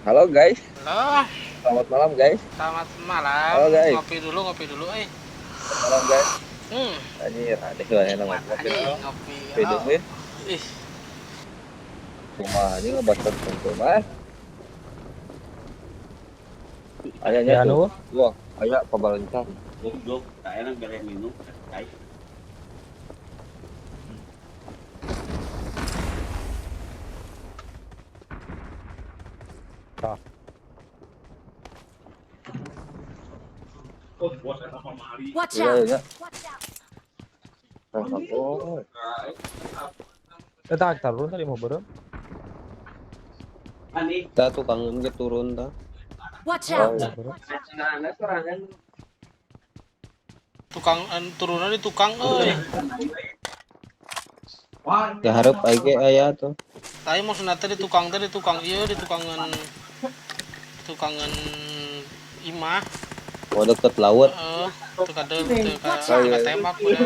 Halo guys. Halo. Selamat malam guys. Selamat malam. Halo guys. Ngopi dulu, eh. Selamat malam guys. Anjir, ada lah enak ngopi. Ngopi. Ngopi. Ih. Cuma ini ngebacot cuma. Ayahnya tuh. Wah, ayah pabalencan. Goblok, tak enak bere minum, guys. Watch out. Watch out. Kita turun tadi mau berem. Kita tukang ge turun ta. Watch out. Tukang turunan di tukang euy. Ya hareup aing ge aya tuh. Tadi maksudna teh di tukang teh di tukang ieu di tukangan tukangan imah. Oh deket laut. Heeh, teu ka tembak udah.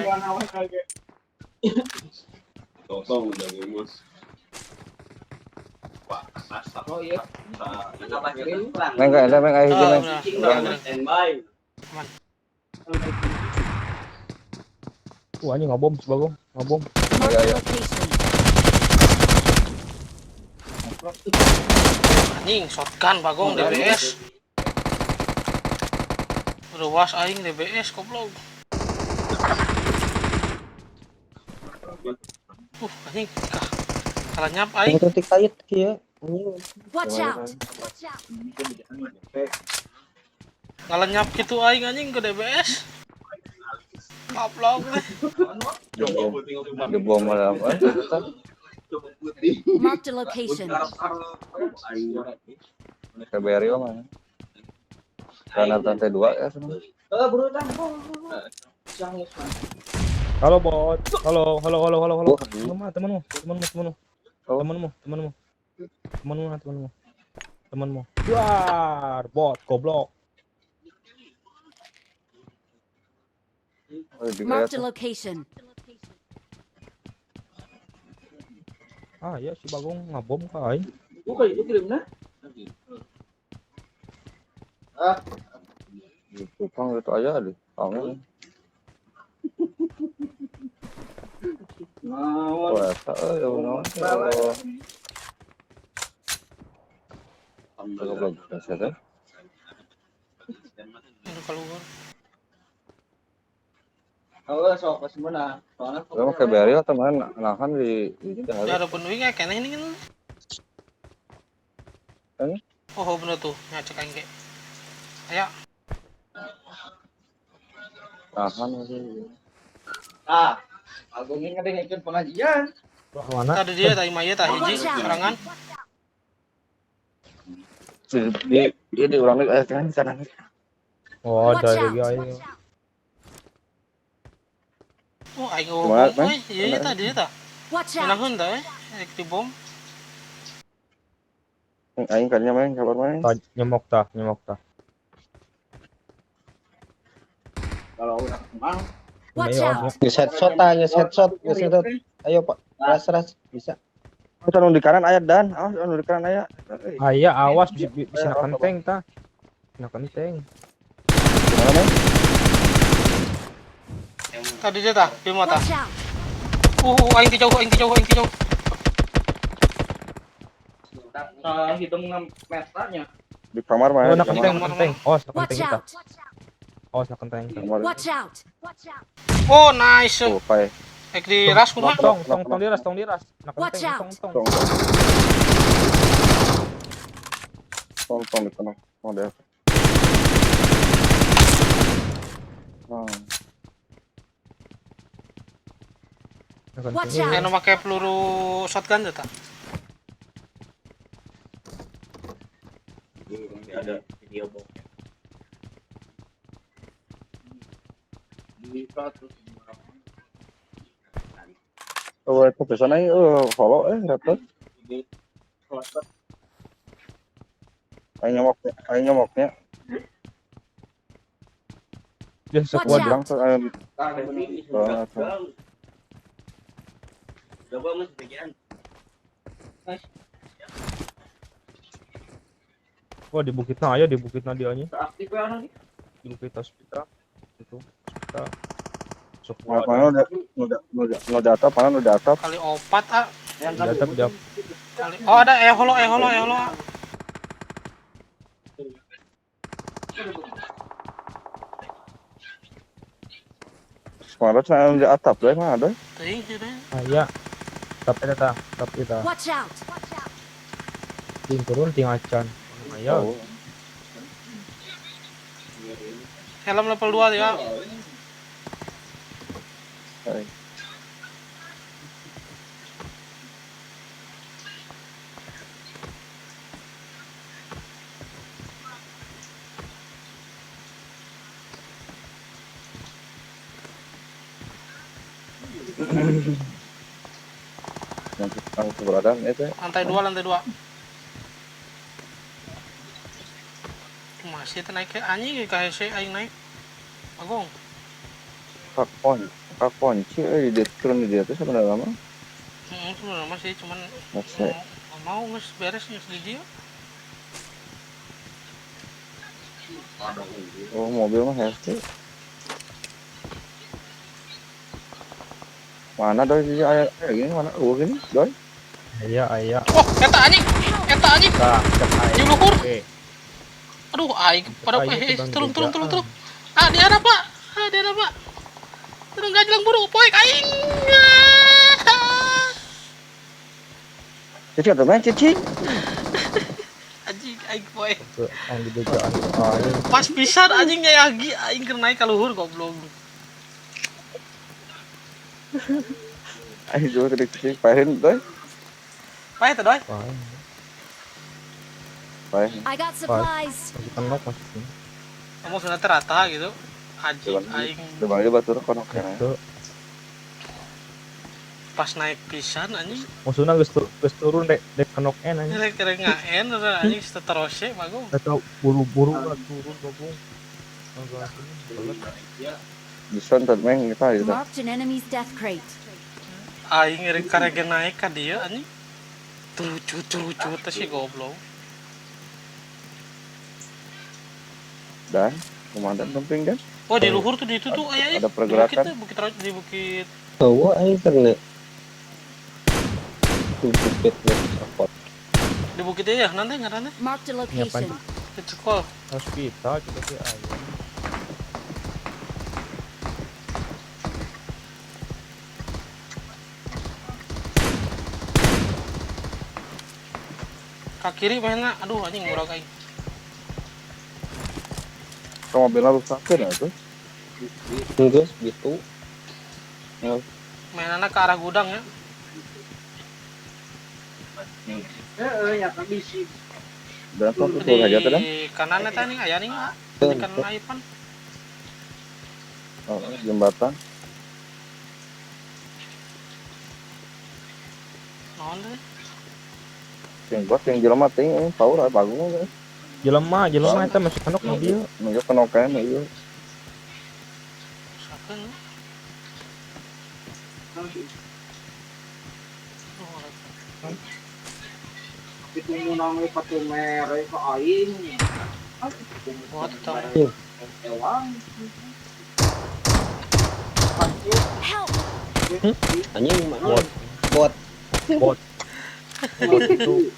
Totong udah mas. Oh iya. Meng ada meng ayo hiji meng. Standby. Aman. Wah, ini ngabom sebagong, ngabom. Iya, iya. Anjing shotgun Bagong DBS. Ruas aing DBS goblok. Anjing kalah nyap aing. Titik kait kieu. Watch out. Ngalah nyap kitu aing anjing ke DBS. Goblok teh. Dibom malah apa? Mark the location. KBRI mah. Karena lantai 2 ya semua. Halo bot. Halo, halo, halo, halo, halo. Temanmu, temanmu, temanmu. Temanmu, temanmu. Temanmu, temanmu. Wah, bot goblok. Mark the location. Ah, ya si Bagong ngabom ka aing. Buka itu kirimna. Ah. Tukang itu aja deh. Kangen. Naon? Wah, eta euy, naon. Goblok teh. Keluar. Oh, sok pas mana? Soalnya Lo pakai barrier teman nahan di ada penuhi kayak kayaknya ini kan. Oh, bener tuh, ngacak aing ge. Ayo. Nahan sih. Ah, Agung ini ngadengekeun pengajian. Mana? Tadi dia tadi mah ieu tah hiji serangan. Di urang deui kan sana. Oh, ada lagi aing. Oh, aing ngomong euy, ieu tadi tah. Nahan tah rek dibom. Aing kadinya main, kabar main. Nyemok tah, nyemok tah. Kalau urang kembang. Watch out. Geus headshot tah, geus headshot, geus headshot. Ayo Pak, ras-ras bisa. Anu di kanan aya dan, awas anu di kanan aya. Aya awas bisa bisa na kenteng tah. Na kenteng. Gimana, Meng? Tadi dia tah, di mata. Aing ti jauh, aing ti jauh, aing ti jauh. Hidung meternya. Di kamar mah. Oh, na kenteng, kenteng. Awas na kenteng kita. Awas na kenteng. Watch out. Oh, nice. Oh, pai. Ek di ras kumaha? Tong, tong, tong diras, tong diras. Na kenteng, tong, tong. Tong, tong di tengah. Tong di atas. Watch out. Anu make peluru shotgun teh tah. Ada video bokep. Oh, itu bisa nih, follow repot. Aing nyomoknya. Dia sekuat bilang tuh, Coba mas bagian. Wah, di bukitna aya, di bukitna dia nya. Aktif ya nih. Di bukit hospital. Itu hospital. Sok Mana udah udah atap, mana udah atap. Kali opat ah. Di atap dia. Kali. Oh, ada holo holo holo. Mana cenah di atap deh, mana deh. Teuing sih deh. Aya. Tapi eta, tapi eta. Watch out! Ting turun ting acan. Aya. Oh. Helm level 2 ya. Hai. Yang keberadaan itu Lantai 2, lantai 2. Masih teh naik ke anjing ke hese aing naik. Agung. kak kunci di turun di dia tuh sebenarnya mah. Heeh, sebenarnya masih cuman Masih. mau geus beres geus di dieu. Oh, mobil mah hefty. Mana doi sih aya gini mana gini doi. Aya aya. Oh, eta anjing. Eta anjing. Tah, cek aing. Di luhur. Oke. Aduh, aing pada turun turun turun turun. Ah, di ada, Pak. Ah, di ada, Pak. Turun gajlang buru poek aing. Cici atau main cici. Anjing aing poek. Pas pisan anjing nyayagi aing keur naik ka luhur goblok. Aing juga tadi cici pahin doi. Paeh teh doi. Paeh. Paeh. I got supplies. Masih kenok masih. Kamu sudah terata gitu. Anjing aing. Coba aja batur kono kene. Pas naik pisan anjing. Maksudna geus turun dek dek kenok en anjing. Rek rek ngaen anjing seterusnya bagus. Atau buru-buru lah turun goblok. Bisa ntar main kita gitu. Marked an enemy's death crate. Aing rek karege naik ka dieu anjing. Terucut-terucut teh si goblok. Dan komandan penting kan? Oh, di luhur tuh di itu tuh aya ada pergerakan. Di bukit tuh, di bukit. Oh, aing karena di bukit support. Di bukit ya nanti ngaranna. Marked a location. Di sekolah. Hospital coba sih aya. Ka kiri mainna, aduh anjing murah aing. Mobilnya rusak ya tuh. Enggak gitu. Mainannya ke arah gudang ya. Heeh, ya kan bisi. Dan tuh aja teh. Di kanan eta nih aya nih, di kanan aipan. Oh, jembatan. Naon teh? Yang bot yang jelema teh power bagus. Jelema, jelema eta masih kenok mobil. Mobil kenokan ieu. Sakeun. Itu menang patu mere ka aing. Wah, tetap. Ewang. Help. Anjing mana? Bot. Bot. Bot itu.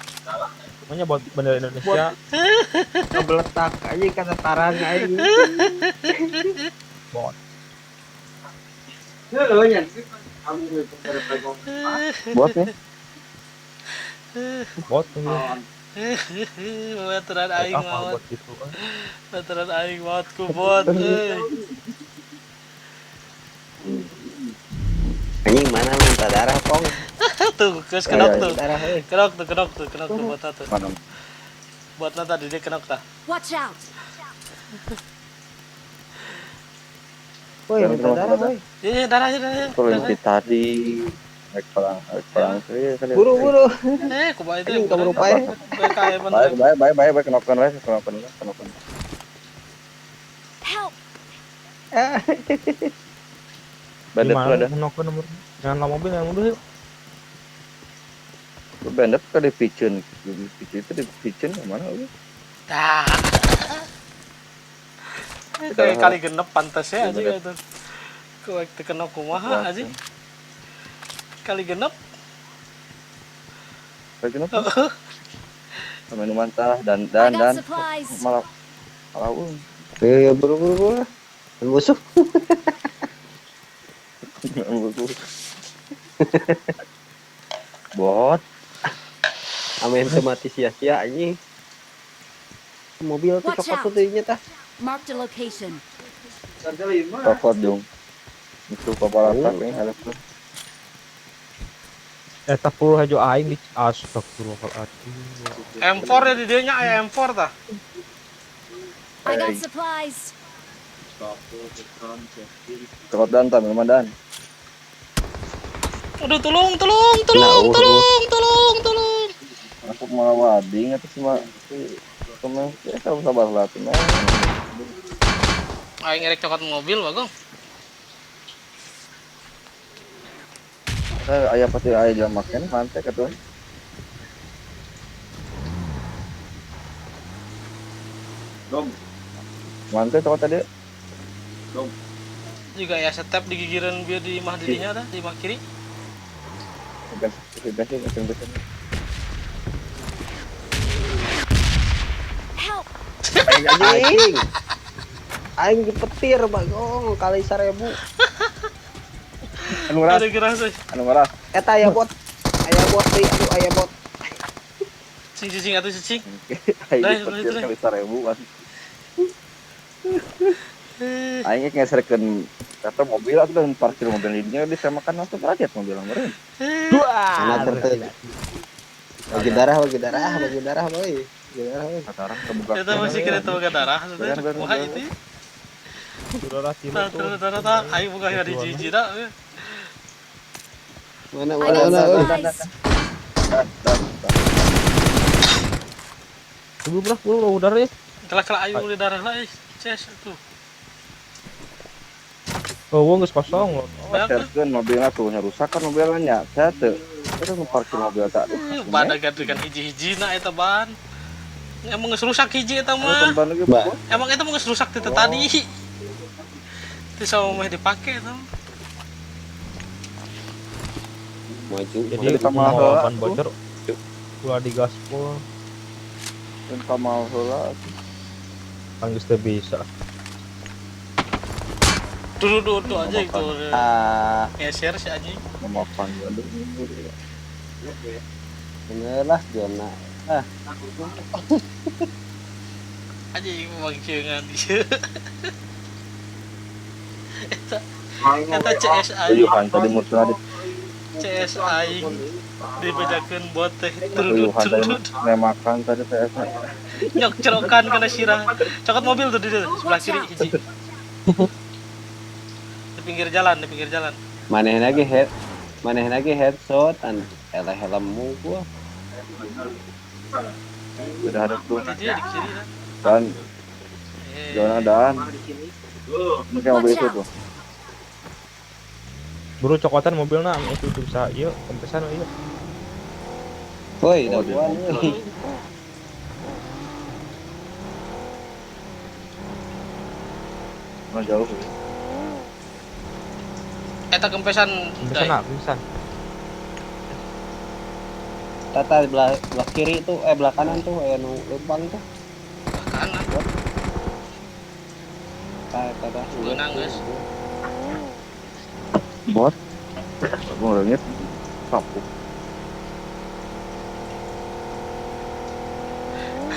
Namanya bot bendera Indonesia. Kebeletak aja kan tentara aing. Bot. Heuh nya. Bot ya. Bot ini. Baturan aing maot. Baturan aing maot ku bot euy. Anjing mana minta darah pong. Tuh, geus kenok tuh. Kenok tuh, kenok tuh, kenok tuh botna tuh. Botna tadi dia kenok tah. Watch out. Woi, minta darah woi. Iya, darah darah. Turun di tadi. Naik perang, Buru-buru. Kumaha itu? Anjing kamu pae. Baik, baik, baik, baik, baik, kenokan we, kenokan, kenokan. Help. Bandet tuh ada. Kenokan nomor. Jangan lama mobil, jangan mobil yuk. Bandet ke di Pigeon, di Pigeon itu di Pigeon mana lu? Tah. Kayak kali genep pantasnya aja gitu. Kuek teu kena kumaha aja. Kali genep. Kali genep. Minuman tah dan malah malah. Ya buru-buru. Musuh. Bot. Amin mati sia-sia anjing. Mobil tuh coklat tuh tadinya tah. Mark the location. Coklat dong. Itu kepala tak ini harus. Eta puluh hajo aing di astagfirullahaladzim. M4 ya di dieu nya aya M4 tah. I got supplies. Coklat dan tah minuman dan. Aduh tolong. Aku malah wading atau cuma temen ya sabar lah temen. Aing ngerek coklat mobil bagong. Saya ayah pasti ayah jam makan mantep ketua. Dong. Mantep coklat tadi. Dong. Juga ya step di gigiran biar di imah dirinya dah di imah kiri. Bensin. Aing. Aing dipetir bagong kali 1000. Anu ngeras. Anu ngeras. Eta aya bot. Aya bot deui, aduh aya bot. Cing atuh cing. Aing dipetir kali 1000 kan. Aing ngeserkeun kata mobil atuh dan parkir mobil dinya disamakan langsung rakyat mobil meureun. Mana bagi darah, boy. Darah kebuka. Eta masih kena boga darah. Wah itu. Darah tilu tuh. Darah aing boga di hiji da. Mana. Tunggu berah, buru darah ya. Kelak aing beli darah lah, ces tuh. Oh, geus kosong loh. Serkeun mobilna tuh nya rusak kan mobilnya nya. Saya teu. Terus parkir mobil tak. Badag kan hiji-hijina eta ban. Emang geus rusak hiji eta mah. Emang eta mah geus rusak teh tadi. Teu sama mah dipake eta. Maju. Jadi sama ban bocor. Ulah digaspol. Dan kamal heula. Kan geus teu bisa. Dulu aja itu. Ngeser si anjing. Memakan aduh. Bener lah zona. Ah. Anjing mangceungan ieu. Eta CS aing. Tadi musuh CS aing dibejakeun bot teh. Nemakan tadi CS. Nyok cerokan kana sirah. Cokot mobil tuh di sebelah kiri hiji. Di pinggir jalan. Maneh lagi headshot an elah helmmu gua. Udah ada tuh. Di kiri kan. Dan zona dan. Mungkin mobil itu tuh. Buru cokotan mobilna itu tuh bisa ieu kempesan ieu. Woi, daguan euy. Nah, jauh. Eta kempesan. Kempesan. Tata belah kiri tuh, belah kanan tuh aya nu leumpang tuh. Belah kanan. Tata. Beunang geus. Bot. Gua leungit. Sapu.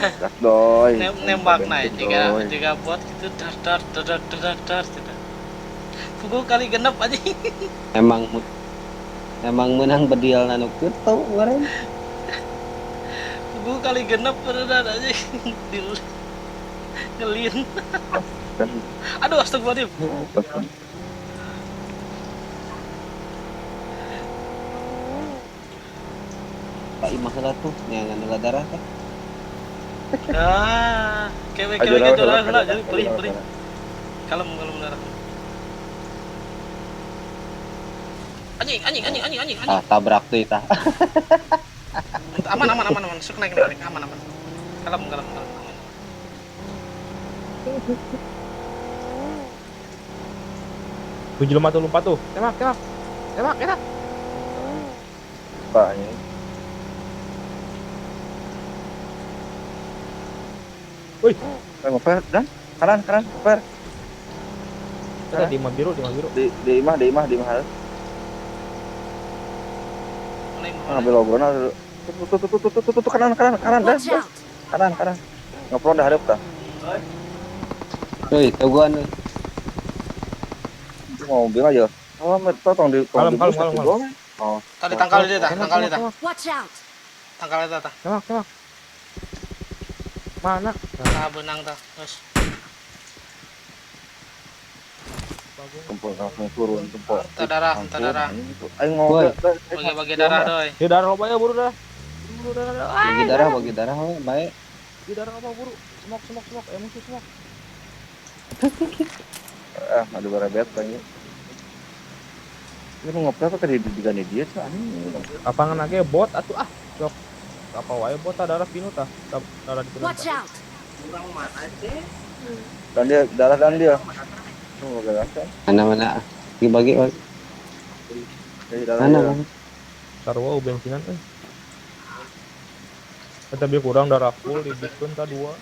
Gas doi. Nembak naik jika bot gitu dar dar dar dar dar gitu. Pukul kali genep aja. Emang menang bedil nanu kitu kemarin. Pukul kali genep beneran aja. Ngelin. Aduh astagfirullahaladzim. Pak imah heula tuh neangan heula darah teh. Ah, kewe darah heula jadi perih. Kalem darah. Anjing. Ah, tabrak tuh tah. Aman. Sok naik, aman. Kalem, aman. Tujuh lima tuh lompat tuh. Tembak, tembak. Tembak, enak. Pak ini. Wih, ngoper dan kanan kanan ngoper. Kita di imah biru, di imah biru. Di imah, di imah, di imah. Ngambil logona dulu. Tuh tuh tuh tuh tuh tuh kanan kanan kanan dan kanan kanan. Ngoprol dah hareup tah. Woi, tungguan. Mobil aja. Oh, tong di kalem kalem kalem. Oh. Tadi tangkal dia tah, tangkal dia tah. Watch out. Tangkal dia tah. Tembak, tembak. Mana? Nah, benang tah. Terus. Kumpul langsung turun tumpok. Entar darah, entar darah. Ayo mau bagi-bagi darah doi. Ya darah loba ya buru darah. Buru darah. Bagi darah, baik. Bagi darah apa buru? Semok, semok, semok. Musuh semok. Ah, aduh berebet lagi. Ini mau ngopi apa tadi digani dia cah anjing. Lapangan age bot atuh ah. Sok. Apa wae bot darah pinu tah. Darah di pinu. Watch out. Dan dia darah dan dia. Mana mana bagi-bagi mana mana. Sarua bensinan euy. Eta bieu kurang darah full dibikeun ka dua.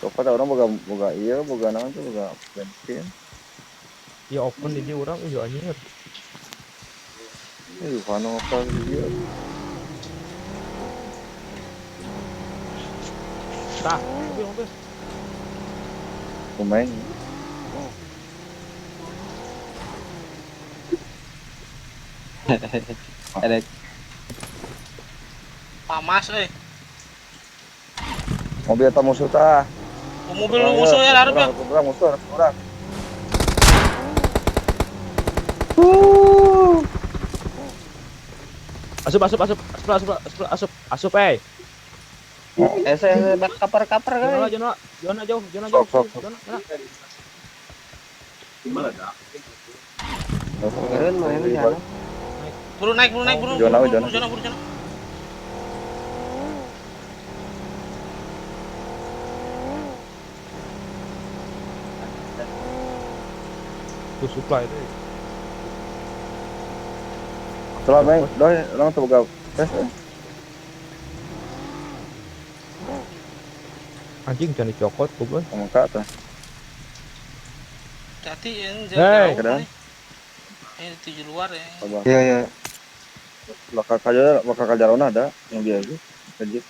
Coba orang boga boga ieu boga naon tuh boga bensin. Ya open di dia urang ieu anjing. Ih, pano apa di dia. Tah, mobil mobil. Pemain. Ada pamas euy. Mobil eta musuh tah. Oh, mobil lu musuh ya hareup ya. Urang musuh, urang. Asup asup asup asup asup asup asup asup eh. Eh, kaper-kaper kan. Zona, zona jauh, zona jauh. Zona, zona. Gimana dah? Keren main ya. Buru naik, buru naik, buru. Zona, zona, zona, buru zona. Tuh supply itu. Setelah main, doi, orang tuh buka tes. Anjing jangan dicokot goblok. Ngomong ke atas. Hati yang jauh. Ini tujuh luar ya. Iya iya. Bakal kajar, bakal kajarona ada yang dia itu. Kajit.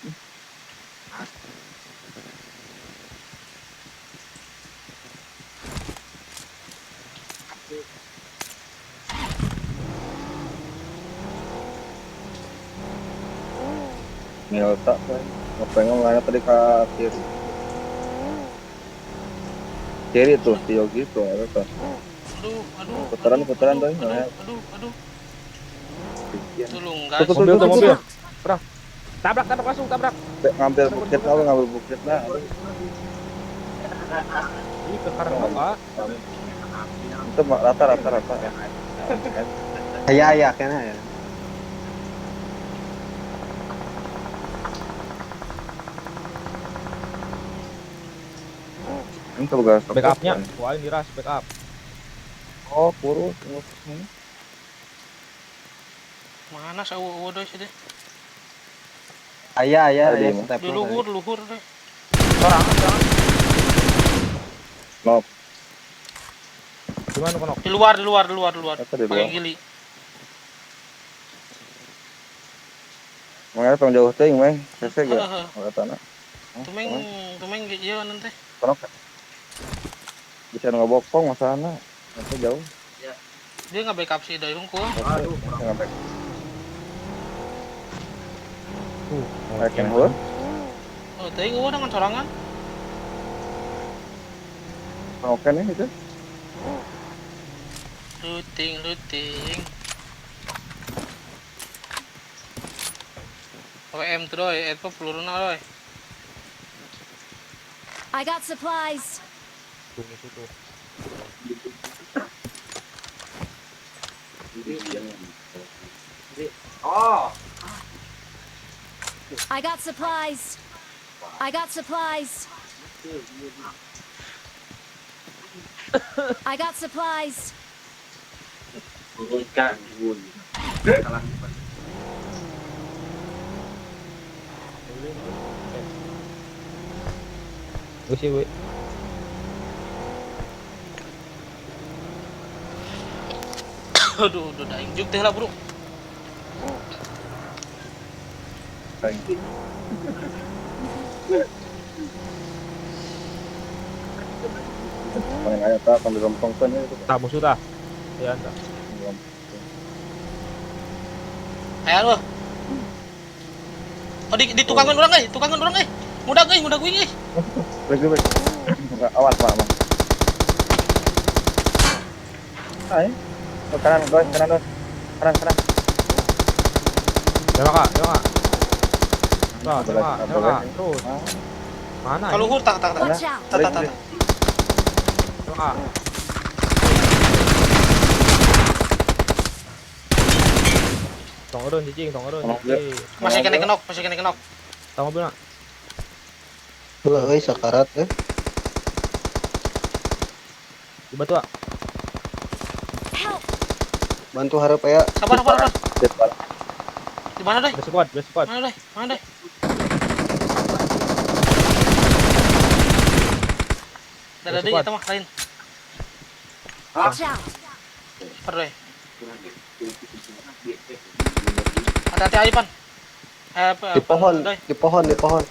Milta, ngapain mana tadi ke kiri? Kiri tuh, si Yogi tuh, ada tuh. Aduh, aduh. Putaran, putaran tuh. Aduh, aduh, aduh. Tolong guys. Mobil tuh, mobil. Perang. Tabrak, tabrak langsung, tabrak. Ngambil bukit lah, ngambil bukit lah. Ini ke karang apa? Itu rata, rata, rata. Iya, iya, kayaknya ya. Backupnya, wah ini ras backup. Oh, kurus. Mana sawo deh sih deh. Ayah, ayah, ayah. Di luhur, luhur deh. Orang, orang. Nop. Gimana konok? Di luar, di luar, di luar, di luar. Pakai gili. Makanya tong jauh teuing, meng. Hese ge. Ora tanah. Tumeng, tumeng ieu nanti. Konok. Bisa ngebokong masalahnya, nanti jauh. Ya. Dia nggak backup sih dari hungkul. Aduh, nggak backup. Tuh, oh, tadi gua dengan sorangan. Oke nih itu. Looting, looting. WM tuh doi, itu peluru doi. I got supplies. Tuh, tuh. Oh. I got supplies. I got supplies. I got supplies. Gue sih, gue. Aduh, udah daing juk teh lah, bro. Paling aya tah sambil rompongkeun itu. Tah musuh tah. Ya tah. Aya lu. Oh, di tukangan urang euy, tukangan urang euy. Mudah euy, mudah guing euy. Baik, baik. Awas, Pak, Bang. Ayo. Oh, kanan, guys, kanan, guys. Kanan, kanan. Tembak, Kak, tembak. Tembak, tembak, tembak. Terus. Mana? Kaluhur tak tak tak. Tak tak tak. Tembak. Tong eureun cicing, tong eureun. Masih kena kenok, masih kena kenok. Tong mobil nak. Ulah euy sakarat euy. Di batu, Pak. Bantu harap ya. Sabar, sabar, sabar. Di mana, Doi? Besok kuat, besok kuat. Mana, Doi? Mana, Doi? Ada deui eta mah lain. Watch out. Par, Doi. Hati-hati aja, Pan. Di pohon, di pohon, di pohon.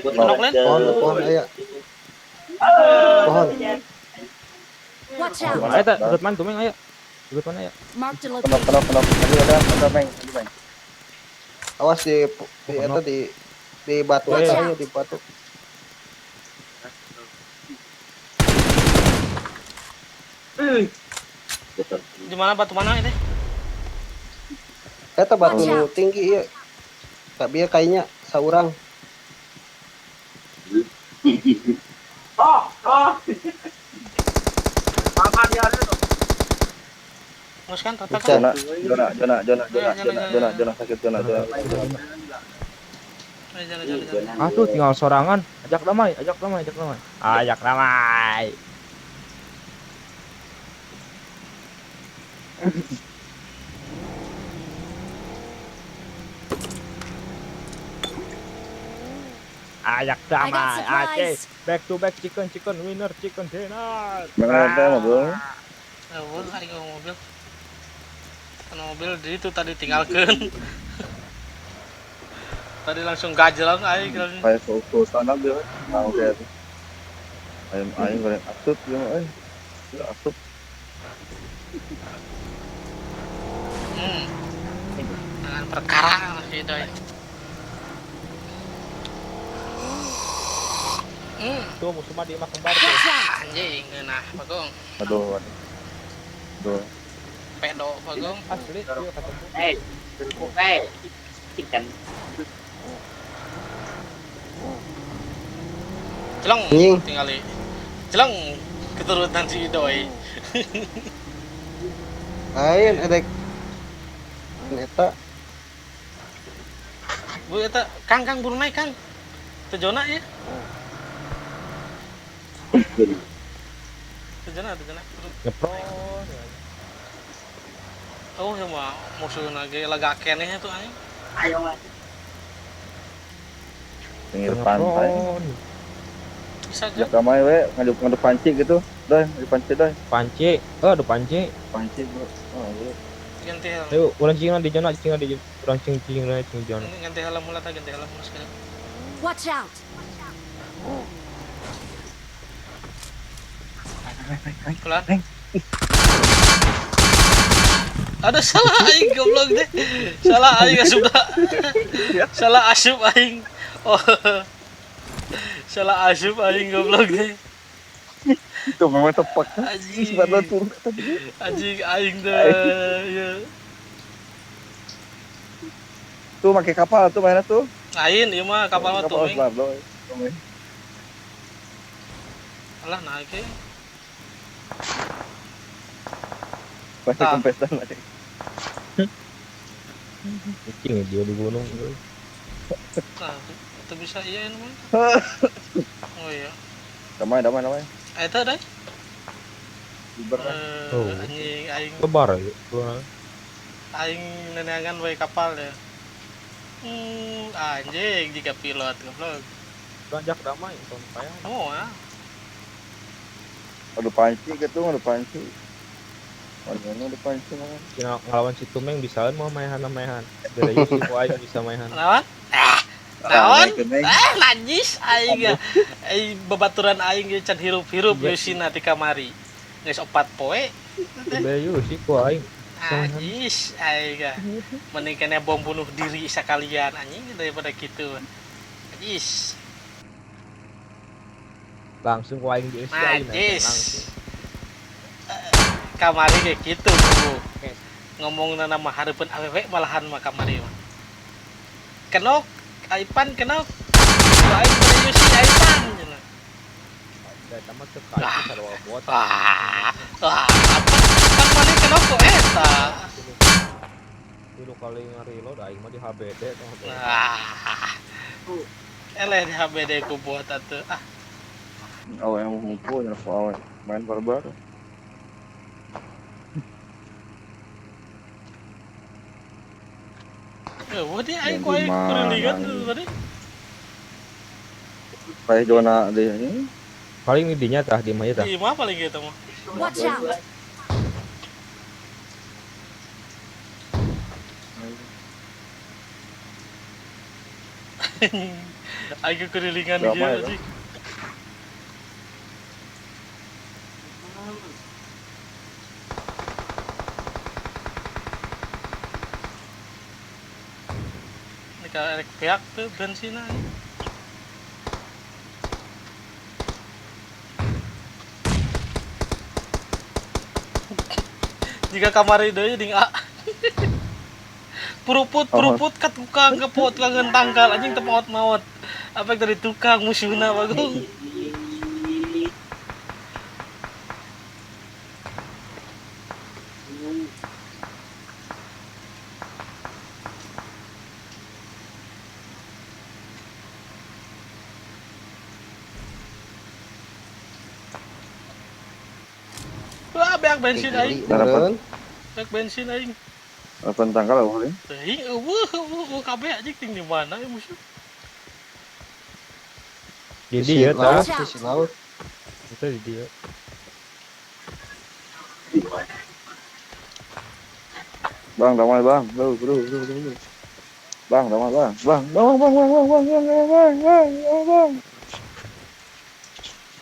Kenok lain? Pohon, pohon aya. Pohon. Watch out. Ayo tak, deket mana tuh, Meng, ayo. Deket mana ya? Mark the Kenok, location. kenok, kenok. Tadi ada, ada, Meng. Tadi, Meng. Awas di eta di batu Watch eta out. ya, di batu. Di mana batu mana ini? Eta batu Watch nu out. tinggi ieu. Tapi ya kayaknya saurang. Oh, oh. Makan dia ada tuh. Ngus kan rata kan? Zona, zona, zona, zona, zona, zona, zona, zona, sakit zona, zona. Ayo, jalan, jalan, jalan. Aduh, tinggal sorangan. Ajak damai, ajak damai, ajak damai. Ajak damai. Ajak I got damai. Aceh. supplies. Back to back chicken chicken winner chicken dinner. Mana ada mobil? Oh, hari ke mobil. Kan mobil di itu tadi tinggalkan. Tadi langsung gajrong aing langsung. Kayak keutusan aja. Mau kayak itu. Ayam ayam goreng asup ya, euy. Ya, asup. Dengan perkara si Doi. Tuh musuh mah di imah kembar tuh. Watch out. Anjing ngeunah Bagong. Aduh, aduh. Aduh. Pedo Bagong. Asli, dia ketemu. Chicken. Celeng Anjing. tinggali. Celeng keturunan si Doi. Lain edek. Eta Bu eta Kang Kang buru naik Kang. Teu zona ya. Teu zona, teu zona. Ngepron. Oh, sama musuhna ge lega keneh tuh anjing. Ayo lah. Pinggir pantai. Ngepron. Bisa aja. Ya damai we, ngadu ngadu panci gitu. Doi, ngadu panci doi. Panci. Oh, ada panci. Panci, bro. Oh, bro. Ganti helm. Ayo, urang cing di zona, cing di urang cing cing cing zona. Ganti helm mula tah, ganti helm mula sekali. Watch out. Kelar. Ada salah aing goblok deh. Salah aing asup dah. Salah asup aing. Oh. Salah asup aing goblok deh. Itu memang tepak. Anjing. Sebenarnya turun tadi. Anjing aing deh. Ya. Tuh pakai kapal tuh mainnya tuh. Lain ieu mah kapal mah Kapal tuming. selar, doi. Tuming. Alah naik e. Pasti Tah. kempesan lagi. Kucing dia di gunung. Nah, itu bisa iya ini mah. Oh iya. Damai damai damai. Eta deh. Oh. Anjing aing. Lebar ya. Aing neneangan we kapal ya. Anjing jika pilot goblok. Banyak damai sampai. Oh, ah. Ada panci gitu, ada panci. Mana ada panci mah. Cina ngelawan si Tumeng bisaan mau maehan-maehan. Beda si aing bisa maehan. Lawan? Ah. Naon? Ah, najis aing. Aing babaturan aing ge can hirup-hirup geusina ti kamari. Geus 4 poe. Beda si ku aing. Najis aing. Mending kene bom bunuh diri sakalian anjing daripada kitu. Najis. Langsung ku aing di najis. Kamari kayak gitu bro. Ngomongna nama hareupeun awewe malahan mah kamari mah. Kenok Aipan kenok. Aing bari si Aipan cenah. Da mah teu ka sarua bot. Wah, wah, kan maneh kenok kok eta. Tilu kali ngareload aing mah di HBD tong HBD. Wah. Eleh di HBD ku bot atuh. Ah. Awe yang ngumpul ya awe main barbar. Wah dia aing ku aing kurilingan tadi. Kayak zona deh ini. Paling di dinya tah di mah tah. Di mah paling gitu mah. Watch out. Aing kurilingan gitu anjing. Rek pihak tuh bensin aja. Jika kamari deui ding a. Puruput puruput ka tukang kepot kangen tangkal anjing teu maot-maot. Apa dari tukang musuhna bagong. Wah, beak bensin aing. Beak bensin aing. Harapan tangkal eueuh. Teuing eueuh eueuh kabeh anjing ting di mana ya musuh. Di dieu tah, sisi laut. Itu di dieu. Bang, damai bang. Bro, bro, bro, bro. Bang, damai bang. Bang, bang, bang, bang, bang, bang, bang, bang, bang, bang, bang.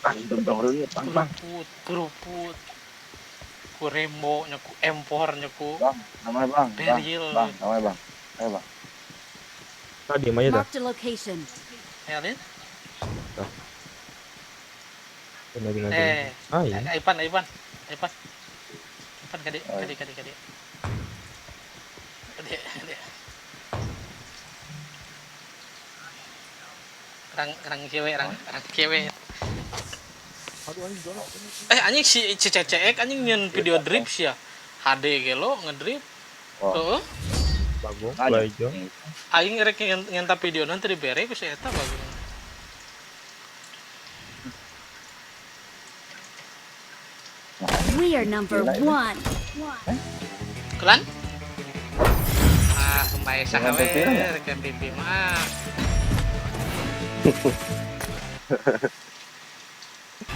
Anjing dong bang, bang. Keruput. Ku Rembo nya ku empor nya ku. Bang, namanya bang. Beril. Bang, namanya bang. Ayo bang. Tadi mah ya dah. Marked a location. Ya, Lin. Eh, ah, iya. Aipan, Aipan. Aipan. Aipan kade, kade, kade, kade. Kade, kade. Rang rang cewek, rang rang cewek. Aduh anjing jorok. Eh anjing si CCCX anjing nyen video drip sih ya. HD gelo ngedrip. Heeh. Bagong belajar. Aing rek ngenta video nanti dibere ku si eta bagong. We are number 1. Kelan? Ah, kembali saha we rek MVP mah.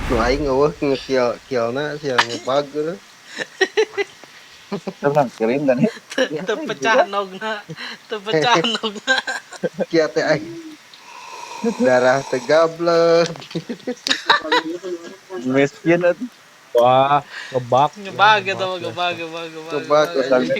Nu aing eueuh ngekill killna sia ngebug geus. Tenang kirim dan teu pecah nogna, teu pecah nogna. Kia teh aing. Darah teh gablek. Miskin atuh. Wah, ngebug. Ngebug eta mah ngebug ngebug ngebug. Ngebug.